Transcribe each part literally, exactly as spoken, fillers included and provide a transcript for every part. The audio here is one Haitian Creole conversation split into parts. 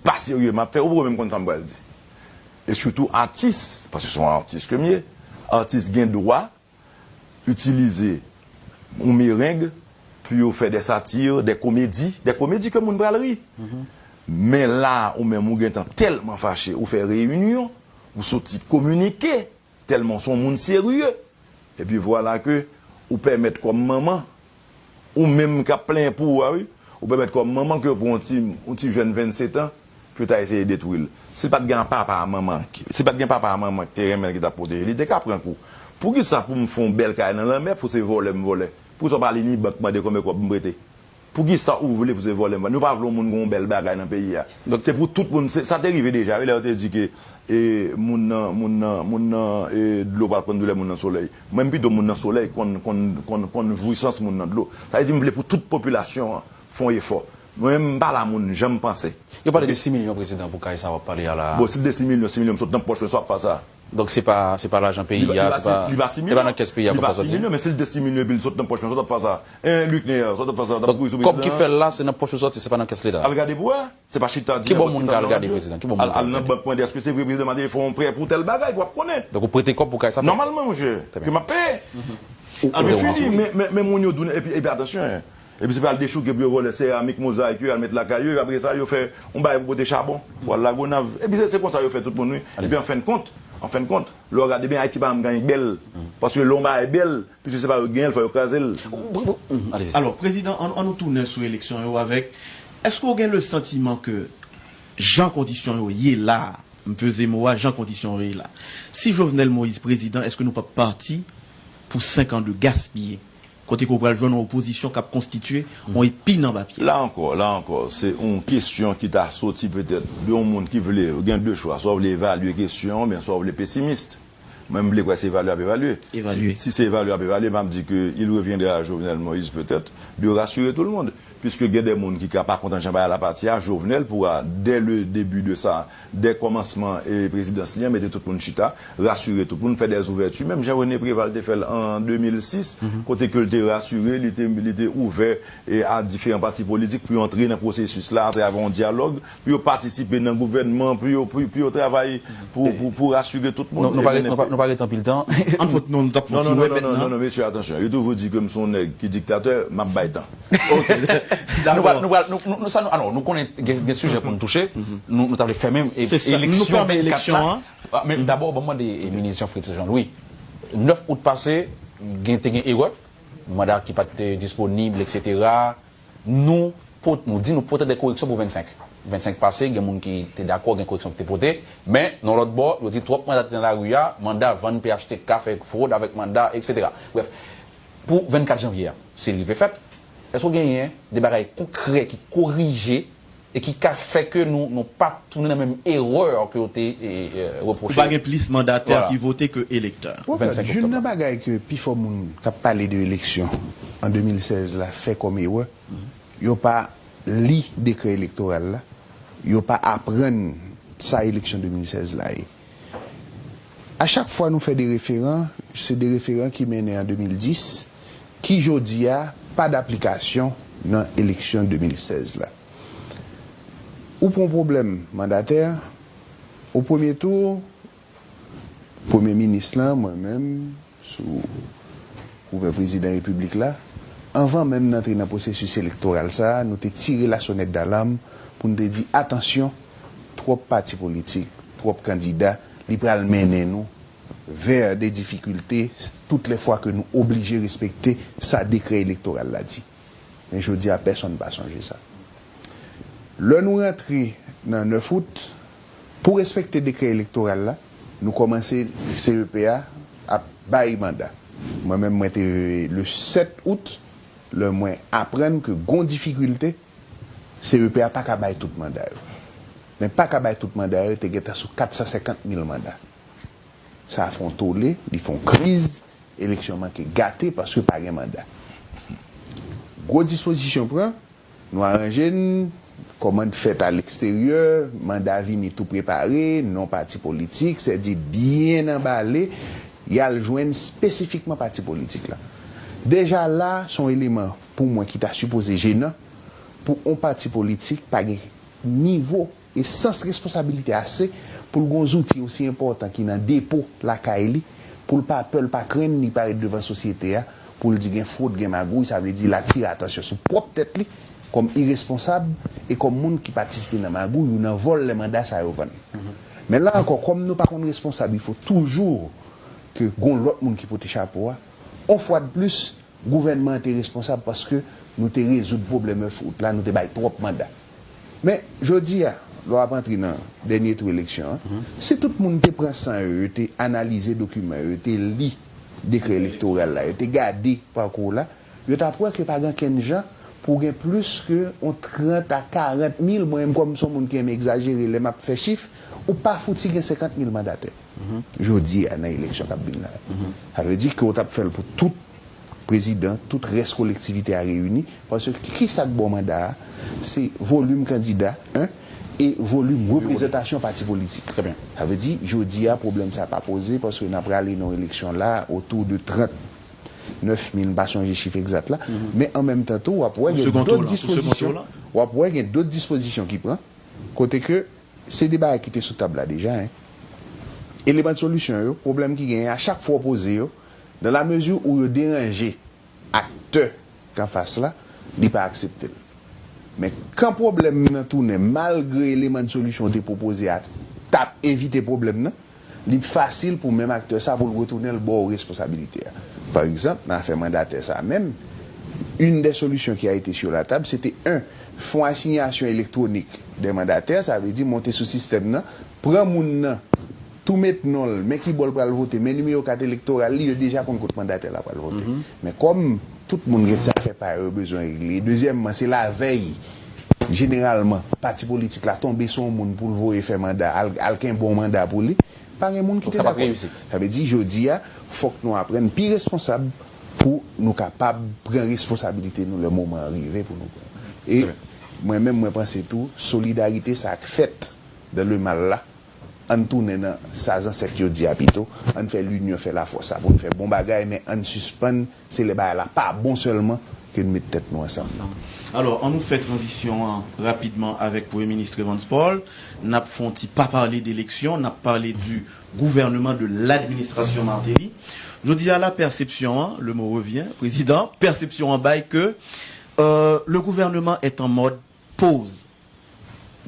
pa serye m ap fè, ou poko menm konn sa m pral di. E sitou atis, paske se yon atis ke m ye, atis gen dwa itilize yon mereng pou yo fè de satir, de komedi, de komedi ke moun pral ri. Men la, ou menm, ou gentan tèlman fache, ou fè reyinyon, ou soti kominike, tèlman w se yon moun serye. Epi vwala ke ou pèmèt kòm manman, ou menm k ap plenyen pou ou a, wi, ou pèmèt kòm manman ke yo pran yon ti, yon ti jèn vennsetan, pou yo ta eseye detwi l. Si l pa t gen papa a manman, si l pa t gen papa a manman ki te renmen l, ki t ap pwoteje li, li te ka pran kou. Poukisa pou m fè yon bèl kay nan lanmè, pou se vòlè m vòlè? Poukisa w pa ale ni bank mande konbyen kòb m prete? Poukisa ou vle pou se vòlè m vòlè? Nou pa vle yon moun gen yon bèl bagay nan peyi a. Se pou tout moun, se, sa te rive deja, wi, lè yo te di ke, e, moun nan, moun nan, moun nan, e, dlo pral pran doulè moun nan solèy. Mwen, m pito moun nan solèy konn, konn, konn, konn jwisans moun nan dlo. Sa vle di, m vle pou tout popilasyon an fè yon efò. Mwen, m pa la moun jan m panse. Yo pale de sis milyon, prezidan, pou kay sa w ap pale a la. Bon, si l de sis milyon, sis milyon, m sot nan pòch mwen, sa w ap fè sa. Donk, se pa, se pa lajan peyi a, se pa, se pa nan kès peyi a pou sa soti. Li pa sis milyon, men si l de sis milyon epi l sot nan pòch mwen, sa w t ap fè sa. En, Luckner, sa w t ap fè sa, w t ap kouri sou prezidan an. Donk, kòb ki fè l la, se nan pòch ou sòti, se pa nan kès leta. Al gade pou wè. Se pa chita di. Ki bò moun ka al gade, prezidan? Ki bò moun ka al gade? Al nan bank mande, èske se vre prezidan mande fè yon prè pou tèl bagay, w ap konnen. Donk, ou prete kòb pou kay sa fèt? Nòmalman, monchè, ke m ap peye. Epi fini, men, men, men moun yo doun, epi, epi atansyon, en. Epi se pa al dechouke pou yo vòlè seramik, mozayik yo, al met lakay yo, epi apre sa, yo fè yon bagay pou pote chabon, pou al Lagonav. Epi se, se konsa yo fè tout moun, wi. Epi an fen de kont, an fen de kont, lè w gade byen, Ayiti pa janm ka bèl. Paske lè yon bagay bèl, piske se pa yo ki genyen l, fò yo kraze l. Alò, prezidan, ann, ann nou tounen sou eleksyon yo avèk, èske w gen le santiman ke jan kondisyon yo ye la a, m peze mo a, jan kondisyon yo ye la, si Jovenel Moïse prezidan, èske nou p ap pati pou senk an de gaspiye? Kote ke w pral jwenn yon opozisyon k ap konstitye yon epi nan papye. La ankò, la ankò, se yon kesyon ki ta soti petèt de yon moun ki vle, gen de chwa, swa w vle evalye kesyon an, oubyen swa w vle pesimis. Mwen, m vle kwè se evalye ap evalye. Si, si se evalye ap evalye, m ap di ke il reviendra à Jovenel Moïse peut-être de rassurer tout le monde. Piske gen de moun ki ka pa kontan jan bagay la pati a, Jovenel pourra, dès le début de sa, dès kòmansman e prezidans li an, mete tout moun chita, rasire tout moun, fè dè ouvèti, menm jan René Préval te fè l an de mil sis, kote ke l te rasire, li te, li te ouvè e a diferan pati politik pou yo antre nan pwosesis la atravè yon dyalòg, pou yo patisipe nan gouvènman, pou yo, pou, pou yo travay pou, pou, pou rasire tout moun. Nou, nou pa ret, nou pa, nou pa ret anpil tan. An fòt non, nou t ap fè yon ti wè mentnan. Non, non, non, non, mesye, atansyon. Yo toujou di ke m se yon nèg ki diktatè, m ap bay tan. Ok, dakò. Nou pral, nou pral, nou, nou, nou, sa nou, alò, nou konnen gen, gen sijè pou nou touche. Nou, nou ta vle fèmen e, eleksyon vennkat la. Men dabò, ban m mande, e, minis Jean Fritz Jean Louis. Nèf out pase, gen, te gen erè, manda ki pa t, e, disponib, etsetera. Nou pot-, nou di nou pote de koreksyon pou vennsenk. Vennsenk pase, gen moun ki te dakò, gen koreksyon ki te pote, men, nan lòt bò, yo di twòp manda te nan lari a, manda vann P H T K, fè fwod avèk manda, etsetera. Brèf, pou vennkat janvye a, si l rive fèt, èske w genyen de bagay konkrè ki korije e ki ka fè ke nou, nou pa tounen nan menm erè ke yo te, e, e, repwoche? Ou pa gen plis mandatè ki vote ke elektè. Pwofèt, youn nan bagay ke pifò moun k ap pale de eleksyon an de mil sèz la fè kòm erè, yo pa li dekrè elektoral la, yo pa aprann sa eleksyon de mil sèz la ye. A chak fwa nou fè de referan, se de referan ki mennen an de mil dis, ki jodi a pa daplikasyon nan eleksyon de mil sèz la. Ou pran pwoblèm mandatè, o premye tou, premye minis lan, mwen menm, sou kouvè prezidan repiblik la, anvan menm n antre nan pwosesis elektoral sa a, nou te tire lasonèt dalam pou n te di, atansyon, twòp pati politik, twòp kandida, li pral mennen nou vè de difikilte, tout lè fwa ke nou oblije respekte sa dekrè elektoral la di. Men jodi a, pèsonn pa sonje sa. Lè nou rantre nan nèf out, pou respekte dekrè elektoral la, nou kòmanse C E P a ap bay manda. Mwen menm, mwen te le sèt out, lè mwen aprann ke gon difikilte, C E P a pa ka bay tout manda yo. Men pa ka bay tout manda yo, te gentan sou kat san senkant mil manda. Sa fè yon tole, li fè yon kriz, eleksyon manke gate paske pa gen manda. Gwo dispozisyon pran, nou aranje n, kòmand fèt aleksteryè, manda vini tou prepare, non pati politik, sèdi byen anbale, y al jwenn espesifikman pati politik la. Deja la, se yon eleman pou mwen ki ta sipoze jenan, pou yon pati politik pa gen nivo E sans responsabilite a se pou l gen yon zouti osi enpòtan ki nan depo lakay li, pou l pa pè, l pa krenn li parèt devan sosyete a, pou l di gen fwod, gen magouy, sa vle di l atire atansyon sou pwòp tèt li kòm iresponsab e kòm moun ki patisipe nan magouy ou nan vòl lè manda sa yo vann. Men la ankò, kòm nou pa konn responsab, il faut toujours ke gon lòt moun ki pote chapo a. On fwa de plis, gouvènman an te responsab paske nou te rezoud pwoblèm Earth Hour la, nou te bay twòp manda. Men, jodi a, lè w ap antre nan dènye tou eleksyon an, si tout moun te pran san yo, yo te analize dokiman yo, yo te li dekrè elektoral la, yo te gade pakou la, yo t ap wè ke pa gen kenn jan pou gen plis ke yon trant a karant mil, mwen menm kòm se yon moun ki renmen egzajere lè m ap fè chif, ou pa fouti gen senkant mil mandatè. Jodi a nan eleksyon k ap vin la. Sa vle di ke w t ap fè l pou tout prezidan, tout rès kolektivite a reyini, paske ki sa k ba w manda a, se volim kandida, en, e volim reprezantasyon pati politik. Sa vle di, jodi a, pwoblèm sa pa poze, paske n ap prale nan yon eleksyon la, otou de trant nèf mil, m pa sonje chif egzat la, men an menm tan tou, w ap wè gen dòt dispozisyon, w ap wè gen dòt dispozisyon ki pran, kote ke se de bagay ki te sou tab la deja, en. Eleman de solisyon yo, pwoblèm ki genyen, a chak fwa w poze yo, dans la mesure où yo deranje aktè k anfas la, li pa aksepte l. Men kan pwoblèm nan tounen, malgre eleman de solisyon w te pwopoze a t ap evite pwoblèm nan, li fasil pou menm aktè sa pou l retounen l ba w responsabilite a. Pa egzanp, nan afè mandatè sa menm, une des solutions qui a été sur la table, se te, en, fè yon asinyasyon elektwonik dè mandatè, sa vle di monte sou sistèm nan, pran moun nan, tou met non l, men ki bò l pral vote, men nimewo kat elektoral li, yo deja konn kot mandatè la pral vote. Men kòm tout moun gen ti afè pa yo yo bezwen regle, dezyèmman, se lavèy, jeneralman, pati politik la tonbe sou yon moun pou l voye fè manda, al, al kenbe yon manda pou li, pa gen moun ki te dakò. Sa vle di, jodi a, fòk nou aprann pi responsab pou nou kapab pran responsabilite nou lè moman an rive pou nou pran. E mwen menm, mwen panse tou, solidarite sa k fèt dans le mal la, ann tounen nan sa zansèt yo di a pito, ann fè linyon fè lafòs sa pou n fè bon bagay, men ann sispann se lè bagay la pa bon sèlman ke n met tèt nou ansanm. Alò, ann nou fè tranzisyon an rapidman avèk Premye Minis Evans Paul. N ap fè yon ti pa pale de eleksyon, n ap pale du gouvernement, de l'administration Martelly. Jodi a la, pèsepsyon an, le mot revient, prezidan, pèsepsyon an bay ke, euh, le gouvernement est en mode pause.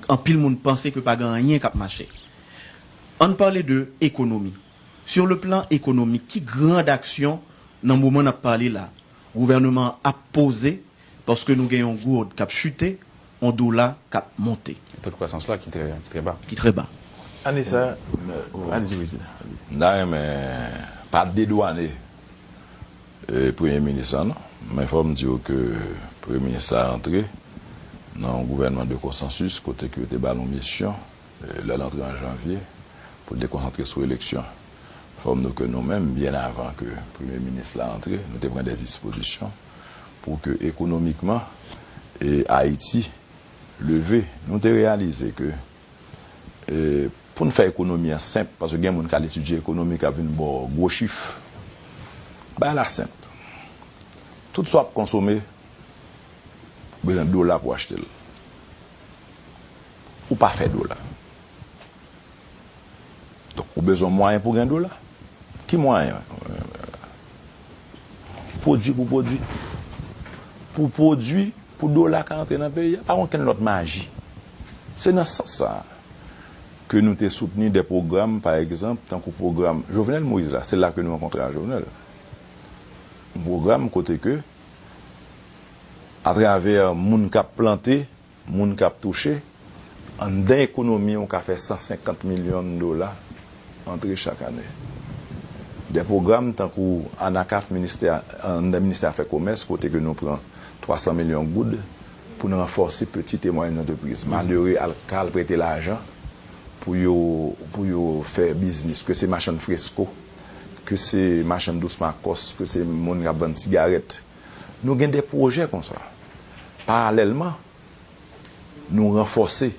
Anpil moun panse ke pa gen anyen k ap mache. Ann pale de ekonomi. Sur le plan économique, ki grand aksyon nan moman n ap pale la, gouvènman an ap poze, paske nou gen yon goud k ap chite, yon dola k ap monte? Taux de croissance la ki trè, ki trè ba. Ki trè ba. Ane sa, allez-y, prezidan. M ta renmen pa dedwane e, premye minis la, non. Men fò m di w ke premye minis la rantre nan yon gouvènman de konsansis, kote ke yo te ba l yon misyon, e, lè l antre an janvye, pou l te konsantre sou eleksyon. Fò m di w ke nou menm, byen avan ke premye minis la antre, nou te pran de dispozisyon pou ke ekonomikman, e, Ayiti leve. Nou te reyalize ke E, pou n fè ekonomi an senp, paske gen moun k al etidye ekonomi k ap vin ba w gwo chif. Bagay la senp. Tout sa w ap konsome, ou bezwen dola pou w achte l. Ou pa fè dola. Donk, ou bezwen mwayen pou w gen dola. Ki mwayen? Pwodui pou pwodui. Pou pwodui, pou dola ka antre nan peyi a, pa gen okenn lòt maji. Se nan sans sa a ke nou te soutni de pwogram, pa egzanp, tankou pwogram Jovenel Moïse la, se la ke nou rankontre ak Jovenel. Yon pwogram kote ke, atravè moun k ap plante, moun k ap touche, anndan ekonomi w ka fè san senkant milyon dola antre chak ane. De pwogram tankou ANACAF, ministè, anndan ministè afè komès, kote ke nou pran twa san milyon goud pou n ranfòse pitit e mwayèn antrepriz. Malere al, ka al prete lajan pou yo, pou yo fè biznis, ke se machann fresko, ke se machann dous makòs, ke se moun k ap vann sigarèt. Nou gen de pwojè konsa. Paralèlman, nou ranfòse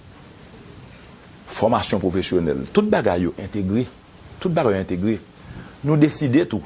fòmasyon pwofesyonèl. Tout bagay yo entegre. Tout bagay yo entegre. Nou deside tou,